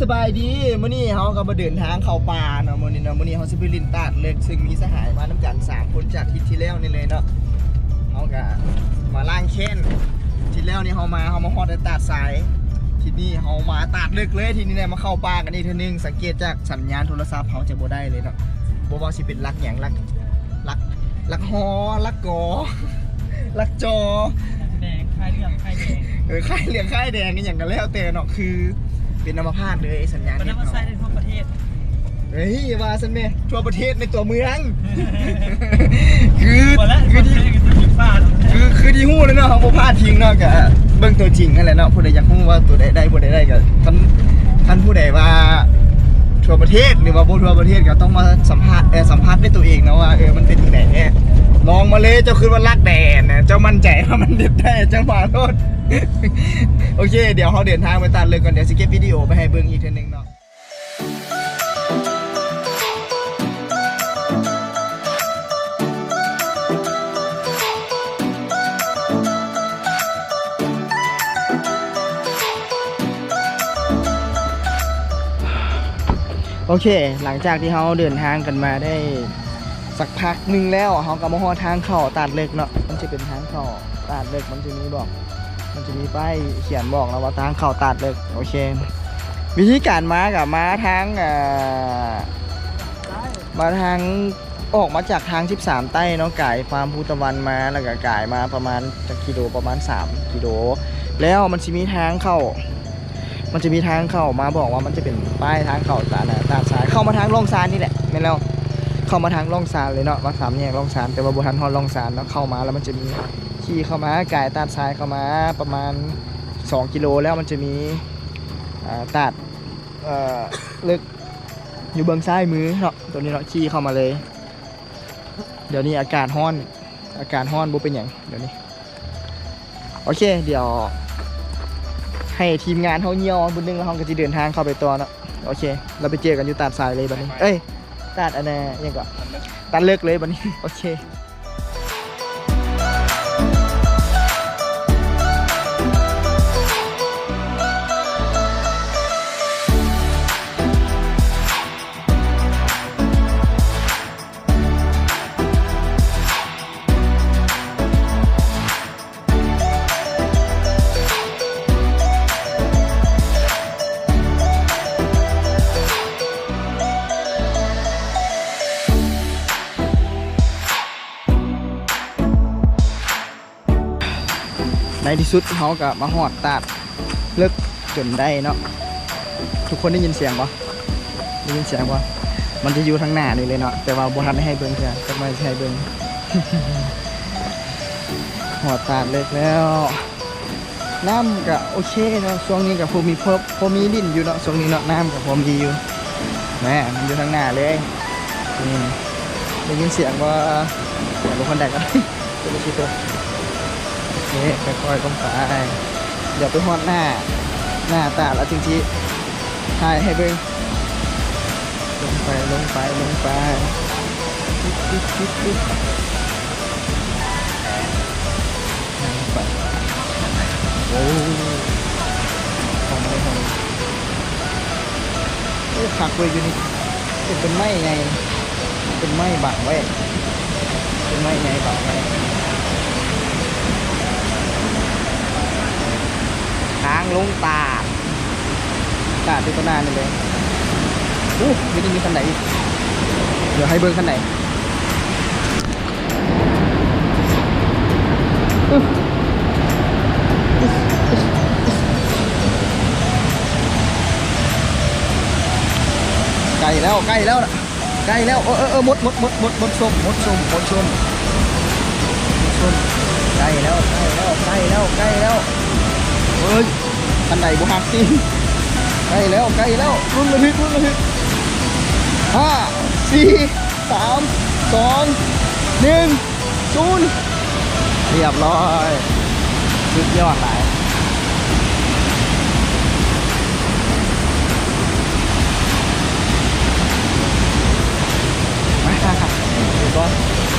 ສະບາຍດີ ມື້ນີ້ເຮົາກໍມາເດີນທາງເຂົ້າປ່າເນາະ ມື້ນີ້ເນາະ ມື້ນີ້ເຮົາຊິໄປຫຼິ້ນຕາດເລິກ ເຊິ່ງມີສະຫາຍມານຳກັນສາມຄົນຈາກທຣິບທີ່ແລ້ວນີ້ເລີຍເນາະ ເຮົາກໍມາລ້າງແຄ້ນ ທຣິບທີ່ແລ້ວນີ້ເຮົາມາ ເຮົາມາຮອດແຕ່ຕາດຊາຍ ທຣິບນີ້ເຮົາມາຕາດເລິກເລີຍ ທຣິບນີ້ໄດ້ມາເຂົ້າປ່າກັນອີກເທື່ອໜຶ່ງ ສັງເກດຈາກສັນຍານໂທລະສັບເຮົາຈະບໍ່ໄດ້ເລີຍເນາະ ບໍ່ວ່າຊິເປັນຫຼັກຫຍັງ ຫຼັກ ຫຼັກ ຫຼັກຫໍ ຫຼັກກໍ ຫຼັກຈໍ ແດງ ຄ້າຍເຫຼືອງ ຄ້າຍແດງ ເອີ ຄ້າຍເຫຼືອງ ຄ້າຍແດງ ອີ່ຫຍັງກໍແລ້ວແຕ່ເນາະ ຄືເປັນອັມະພາດເລີຍ ສັນຍານເນັດເຮົາ ເອີຍ ຢ່າວ່າຊັ້ນແມ້ ທົ່ວປະເທດ ໃນຕົວເມືອງ ຄື ຄືທີ່ຮູ້ແລ້ວເນາະ ເຮົາບໍ່ພາດພິງເນາະ ກະເບິ່ງຕົວຈິງຫັ້ນແຫຼະເນາະ ຜູ້ໃດຢາກຮູ້ວ່າຕົວໃດໄດ້ ຜູ້ໃດໄດ້ ກະຄັນ ຄັນຜູ້ໃດວ່າທົ່ວປະເທດ ຫຼືວ່າບໍ່ທົ່ວປະເທດ ກະຕ້ອງມາສຳພາດ ເອີ ສຳຜັດດ້ວຍຕົວເອງເນາະວ່າ ເອີ ມັນເປັນຈັ່ງໃດແທ້ ລອງມາເລີຍ ເຈົ້າຄິດວ່າຫຼັກແດນນະ ເຈົ້າໝັ້ນໃຈວ່າມັນເຮັດໄດ້ ເຈົ້າມາໂລດ ໂອເຄ ດຽວເຮົາເດີນທາງໄປຕາດເລິກກ່ອນ ດຽວຊິເກັບວິດີໂອໄປໃຫ້ເບິ່ງອີກເທື່ອໜຶ່ງເນາະ. ໂອເຄ ຫຼັງຈາກທີ່ເຮົາເດີນທາງກັນມາໄດ້ສັກພັກໜຶ່ງແລ້ວ ເຮົາກໍມາຮອດທາງເຂົ້າຕາດເລິກເນາະ ມັນຈະເປັນທາງເຂົ້າຕາດເລິກ ມັນຈະມີບອກ ມັນຈະມີປ້າຍຂຽນບອກເນາະວ່າທາງເຂົ້າຕາດເລິກ ໂອເຄ ວິທີການມາກໍມາທາງ ເອີ ມາທາງ ອອກມາຈາກທາງສິບສາມໃຕ້ເນາະ ກາຍຟາມພູຕະວັນມາ ແລ້ວກໍກາຍມາປະມານຈັກກິໂລ ປະມານສາມກິໂລ ແລ້ວມັນຊິມີທາງເຂົ້າ ມັນຈະມີທາງເຂົ້າມາບອກວ່າມັນຈະເປັນປ້າຍທາງເຂົ້າຕາດ ຕາດຊາຍ ເຂົ້າມາທາງລ່ອງຊານນີ້ແຫຼະ ແມ່ນແລ້ວ ເຂົ້າມາທາງລ່ອງຊານເລີຍເນາະ ມາສາມແຍກລ່ອງຊານ ແຕ່ວ່າບໍ່ທັນຮອດລ່ອງຊານເນາະ ເຂົ້າມາແລ້ວມັນຈະມີ ຂີ່ເຂົ້າມາ ກາຍຕາດຊາຍເຂົ້າມາປະມານສອງກິໂລ ແລ້ວມັນຈະມີ ອາ ຕາດ ເອີ ເລິກ ຢູ່ເບື້ອງຊ້າຍມືເນາະ ຕົວນີ້ເນາະ ຂີ່ເຂົ້າມາເລີຍ ດຽວນີ້ອາກາດຮ້ອນ ອາກາດຮ້ອນບໍ່ເປັນຫຍັງດຽວນີ້ ໂອເຄ ດຽວໃຫ້ທີມງານເຮົາຍ່ອບຶດໜຶ່ງ ແລ້ວເຮົາກໍຊິເດີນທາງເຂົ້າໄປຕໍ່ເນາະ ໂອເຄ ແລ້ວໄປເຈີກັນຢູ່ຕາດຊາຍເລີຍບັດນີ້ ເອີຍ ຕາດອັນນ່າ ຫຍັງເກາະ ຕາດເລິກເລີຍບັດນີ້ ໂອເຄ. ໃນທີ່ສຸດເຮົາກໍມາຮອດຕາດເລິກຈົນໄດ້ເນາະ ທຸກຄົນໄດ້ຍິນສຽງບໍ່? ໄດ້ຍິນສຽງບໍ່? ມັນຈະຢູ່ທາງໜ້ານີ້ເລີຍເນາະ ແຕ່ວ່າບໍ່ທັນໄດ້ໃຫ້ເບິ່ງເທື່ອ ຈັກໜ້ອຍຊິໃຫ້ເບິ່ງ ຮອດຕາດເລິກແລ້ວ ນ້ຳກະໂອເຄເນາະ ຊ່ວງນີ້ກະພໍມີ ພໍ ພໍມີຫຼິ້ນຢູ່ເນາະ ຊ່ວງນີ້ເນາະ ນ້ຳກະພໍມີຢູ່ ແນ່ ມັນຢູ່ທາງໜ້າເລີຍ ນີ້ ໄດ້ຍິນສຽງບໍ່? ລົງຄັນໄດກ່ອນ ໂອເຄ ຄ່ອຍໆລົງໄປ ດຽວໄປຮອດໜ້າ ໜ້າຕາດແລ້ວຈຶ່ງຊິຖ່າຍໃຫ້ເບິ່ງ ລົງໄປ ລົງໄປ ລົງໄປ ໂອ້ ໂອ້ ຄັກເວີຍຢູ່ນີ້ ເປັນຕົ້ນໄມ້ໃຫຍ່ ເປັນໄມ້ບັງໄວ້ ເປັນໄມ້ໃຫຍ່ບັງໄວ້ ທາງລົງຕາດ ຕາດຢູ່ຕໍ່ໜ້ານີ້ເລີຍ ໂອ້ ມີ ມີຄັນໄດອີກ ດຽວໃຫ້ເບິ່ງຄັນໄດ ໃກ້ແລ້ວ ໃກ້ແລ້ວ ໃກ້ແລ້ວ ເອີ ເອີ ເອີ ໝົດ ໝົດ ໝົດ ໝົດ ໝົດຊົມ ໝົດຊົມ ໝົດຊົມ ໝົດຊົມ ໃກ້ແລ້ວ ໃກ້ແລ້ວ ໃກ້ແລ້ວ ໃກ້ແລ້ວ ເອີຍ ຄັນໄດບໍ່ຫັກຕິ ໃກ້ແລ້ວ ໃກ້ແລ້ວ ລຸ້ນລະທຶກ ລຸ້ນລະທຶກ ຫ້າ ສີ່ ສາມ ສອງ ໜຶ່ງ ສູນ ຮຽບຮ້ອຍ ສຸດຍອດຫຼາຍ ເຫັນບໍ່?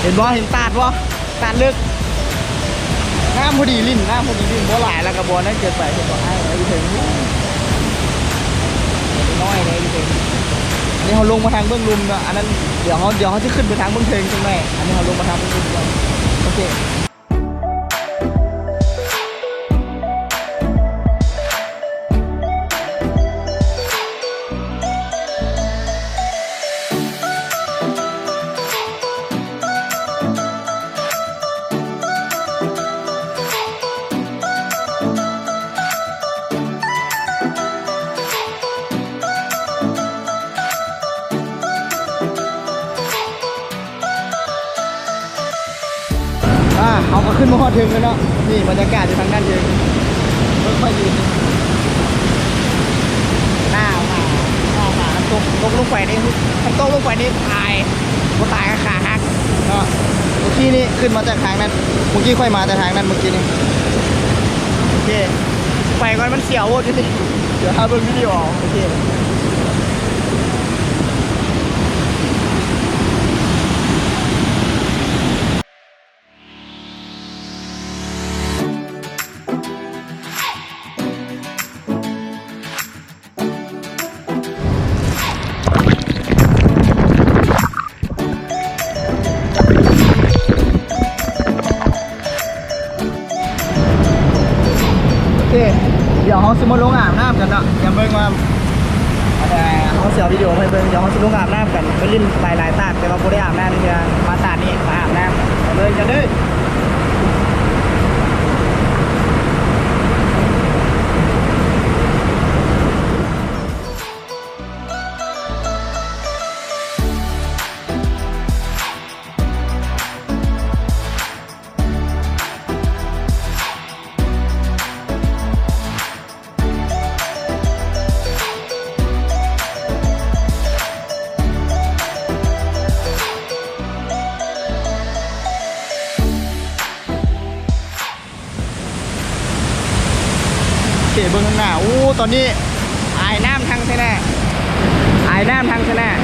ເຫັນບໍ່? ເຫັນຕາດບໍ່? ຕາດເລິກ ນ້ຳພໍດີຫຼິ້ນ ນ້ຳພໍດີຫຼິ້ນ ບໍ່ຫຼາຍແລ້ວກໍບໍ່ນັ້ນເກີນໄປ ເຫັນບໍ່ອ້າຍ? ໄປເຖິງ ເຫັນ ນ້ອຍເດ້ຢູ່ເທິງ. ອັນນີ້ເຮົາລົງມາທາງເບື້ອງລຸ່ມເນາະ, ອັນນັ້ນດຽວເຮົາ ດຽວເຮົາຊິຂຶ້ນໄປທາງເບື້ອງເທິງຈັກໜ້ອຍ. ອັນນີ້ເຮົາລົງມາທາງເບື້ອງລຸ່ມກ່ອນ. ໂອເຄ. ອ່າ ເຮົາກໍຂຶ້ນມາຮອດເທິງແລ້ວເນາະ. ນີ້ບັນຍາກາດຢູ່ທາງດ້ານເທິງ ເບິ່ງຄ່ອຍຢືນ. ໜາວ ໜາວ ໜາວ ນ້ຳຕົກ ຕົກລົງໄປນີ້ ຄັນຕົກລົງໄປນີ້ຕາຍ ບໍ່ຕາຍກໍຂາຫັກເນາະ. ເມື່ອກີ້ນີ້ຂຶ້ນມາຈາກທາງນັ້ນ ເມື່ອກີ້ຂ້ອຍມາແຕ່ທາງນັ້ນເມື່ອກີ້ນີ້. ໂອເຄ ໄປກ່ອນ ມັນສຽວໂພດຢູ່ນີ້. ດຽວຖ້າເບິ່ງວິດີໂອເອົາ. ໂອເຄ. ໂອເຄ ດຽວເຮົາຊິມາລົງອາບນ້ຳກັນເນາະ. ດຽວເບິ່ງວ່າ ເອີ ເຮົາຊິເອົາວິດີໂອມາໃຫ້ເບິ່ງ. ດຽວເຮົາຊິລົງອາບນ້ຳກັນ ໄປຫຼິ້ນຫຼາຍໆຕາດ ແຕ່ວ່າບໍ່ໄດ້ອາບນ້ຳເທື່ອ. ມາຕາດນີ້ມາອາບນ້ຳ ໄປເບິ່ງກັນເດີ້. ໂອເຄ ເບິ່ງຂ້າງໜ້າ. ໂອ້ ຕອນນີ້ອາຍນ້ຳທັງຊະນະ ອາຍນ້ຳທັງຊະນະ. ໂ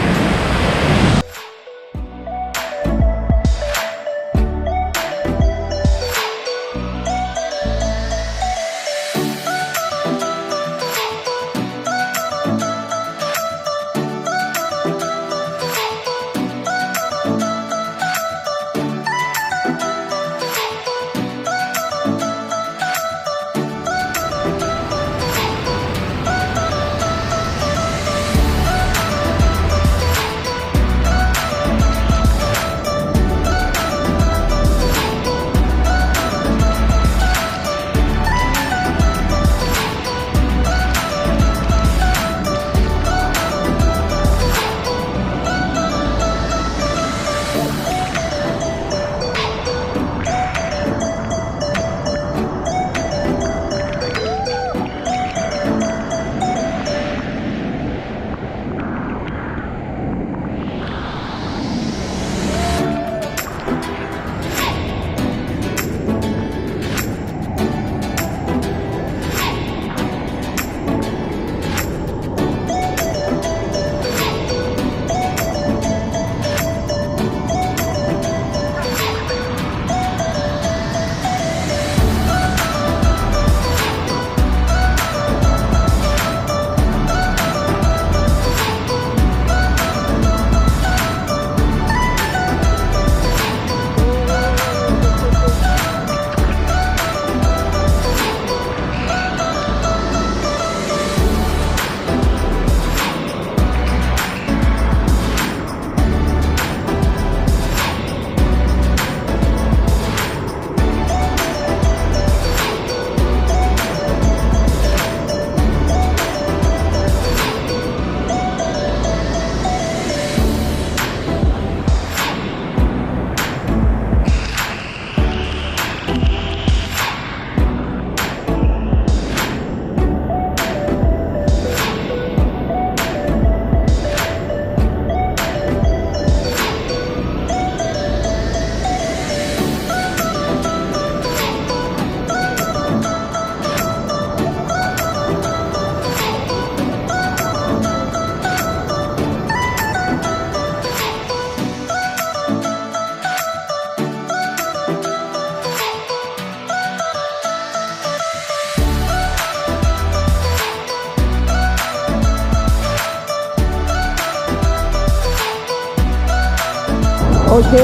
ໂອເຄ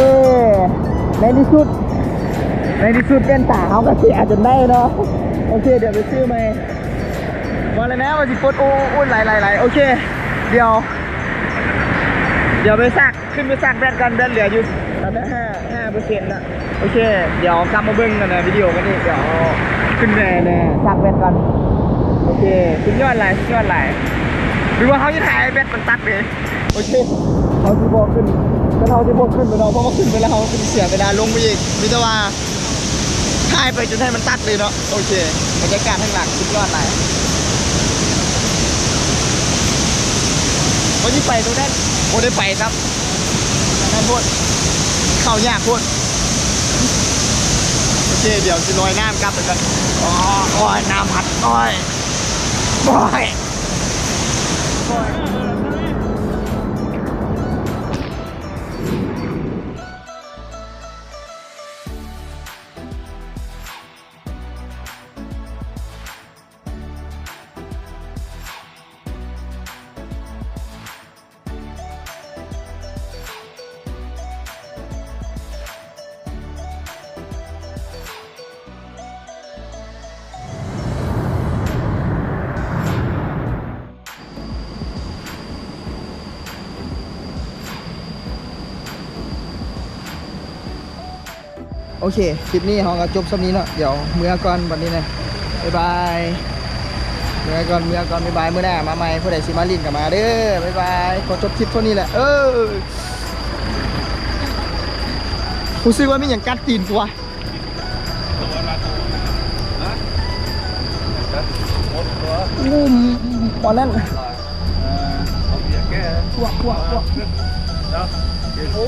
ໃນທີ່ສຸດ ໃນທີ່ສຸດແວ່ນຕາເຮົາກໍເສຍຈົນໄດ້ເນາະ. ໂອເຄ ດຽວໄປຊື້ໃໝ່. ວ່າແລ້ວນະວ່າຊິປົດ ໂອ້ ໂອ້ ຫຼາຍໆໆ. ໂອເຄ ດຽວ ດຽວໄປຊັກ ຂຶ້ນໄປຊັກແບັດກ່ອນ ແບັດເຫຼືອຢູ່ປະມານຫ້າ ຫ້າເປີເຊັນລະ. ໂອເຄ ດຽວກັບມາເບິ່ງກັນນະ ວິດີໂອກັນອີກ ດຽວຂຶ້ນໄປແນ່ ຊັກແບັດກ່ອນ. ໂອເຄ ສຸດຍອດຫຼາຍ ສຸດຍອດຫຼາຍ. ຫຼືວ່າເຮົາຈະຖ່າຍໃຫ້ແບັດມັນຕັດເດ? ໂອເຄ ເຮົາຊິບໍ່ຂຶ້ນ ແຕ່ເຮົາຊິບໍ່ຂຶ້ນໄປເນາະ ເພາະວ່າຂຶ້ນໄປແລ້ວເຮົາກໍຊິເສຍເວລາລົງໄປອີກ. ມີແຕ່ວ່າຖ່າຍໄປຈົນໃຫ້ມັນຕັດເລີຍເນາະ. ໂອເຄ ບັນຍາກາດທາງຫຼັງສຸດຍອດຫຼາຍ. ວ່າຊິໄປຕົງນັ້ນ ບໍ່ໄດ້ໄປຊ້ຳ. ນັ້ນໂພດ ເຂົ້າຍາກໂພດ. ໂອເຄ ດຽວຊິລອຍນ້ຳກັບໄປກ່ອນ. ໂອ້ຍ ນ້ຳພັດ ໂອ້ຍ ໂອ້ຍ. ໂອເຄ ຄລິບນີ້ເຮົາກໍຈົບສ່ຳນີ້ເນາະ. ດຽວເມືອກ່ອນບັດນີ້ນະ ບາຍບາຍ. ເມືອກ່ອນ ເມືອກ່ອນ ບາຍບາຍ. ມື້ໜ້າມາໃໝ່ ຜູ້ໃດຊິມາຫຼິ້ນກໍມາເດີ. ບາຍບາຍ. ຂໍຈົບຄລິບເທົ່ານີ້ແຫຼະ. ເອີ ຮູ້ສຶກວ່າມີຫຍັງກັດຕີນກູວະ. ອຸ້ມ ປານນັ້ນ. ເອີ ເອົາເບຍແກ້ ພວກ ພວກ ພວກ ເນາະ ໂອ້